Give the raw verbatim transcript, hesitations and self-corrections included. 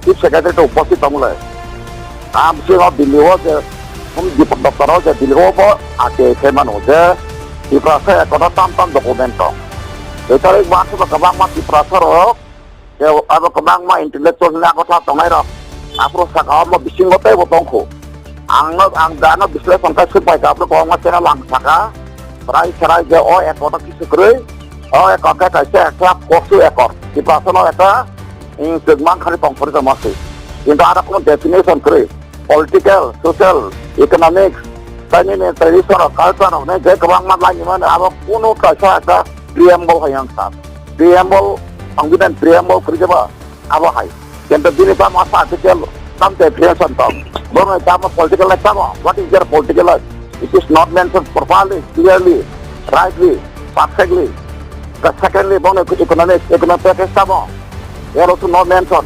Chief Secretary to uposthit tongmole. Ang bisingo Delhi o je, um, Deepak Doctor o je Delhi o bo ake khe mano je Tiprasa ekota tam tam document tong. Betarik bansa ba kwbangma Tiprasa rok, je abo kwbangma intellectual ni agotha tongnai rok. Aphuru saka omo bisingo teibo tongkhu. Ang no, ang da no bisleshon khe swk pai kha, aphuru kwbangma channel ang saka. Rai sarai je o ekota kisu kwrwi, o ekor khe kaisa ekta koksu ekor. Tiprasa no ekta, ing, kwkmang khani tongphuru tongma se. Kintu aro kono definition kwrwi. Political, social, economics, tei nini tradition rok, culture rok ni je kwbangma laimani mano, abo kunu kaisa ekta preamble hai ang sa. Preamble, ang bini preamble kwrwi jeba, abo hai. Kintu bini tamo sa article, tam definition tong. Bono tamo political life tamo, what is their political life? It is not mentioned properly, clearly, rightly, perfectly. The secondly, bono economic, economic package tamo. There also no mention.